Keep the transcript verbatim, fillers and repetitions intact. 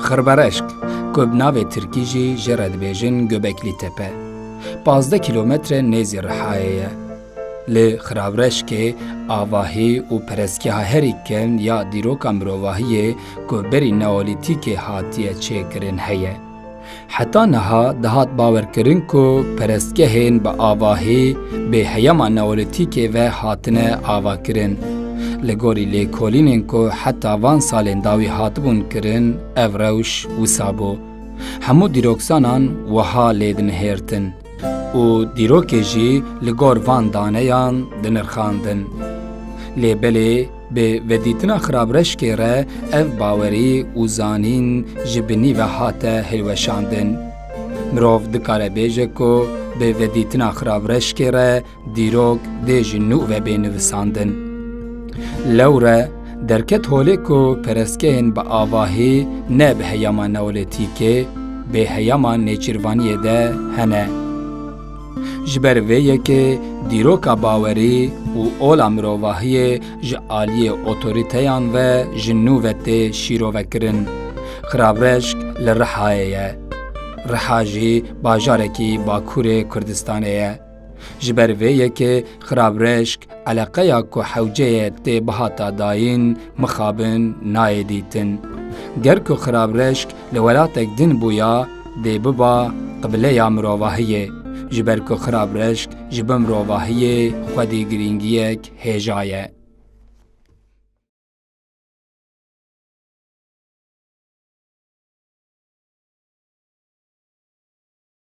Xirbereşk, ku bi navê tirkî jî jê re dibêjin Göbekli Tepe, pazdeh kîlometre nêzî Rihayê ye. Li Xirabreşkê avahî û perestgeha herî kevn ya dîroka mirovahiyê ku berî Neolîtîkê hatiye çêkirin heye. Heta niha dihat bawerkirin ku perestgehên bi avahî bê heyama Neolîtîkê ve hatine avakirin. Li gorî lêkolînên ku heta van salên dawî hatibûn kirin, ev rewş wisa bû. Hemû dîrokzanan wiha lê dinihêrtin û dîrokê jî li gor van daneyan dinirxandin. Lê belê bi vedîtina Xirabreşkê re ev bawerî û zanîn ji binî ve hate hilweşandin. Mirov dikare bêje ku bi vedîtina Xirabreşkê re dîrok dê ji nû ve bê nivisandin. Lewre derket holê ku perestgehên bi avahî ne bi heyama Neolîtîkê, bê heyama nêçîrvaniyê de hene. Ji ber vê yekê dîroka bawerî û ola mirovahiyê ji aliyê otorîteyan ve ji nû ve tê şîrovekirin. Xirabreşk li Rihayê ye. Riha jî bajarekî Bakurê Kurdistanê ye. Ji ber vê yekê Xirabreşk eleqeya ku hewceyê tê bihata dayîn mixabin nayê dîtin. Ger ku Xirabreşk li welatek din bûya, dê biba qibleya mirovahiyê, ji ber ku Xirabreşk ji bin mirovahiyê xwedî girîngiyek hêja ye.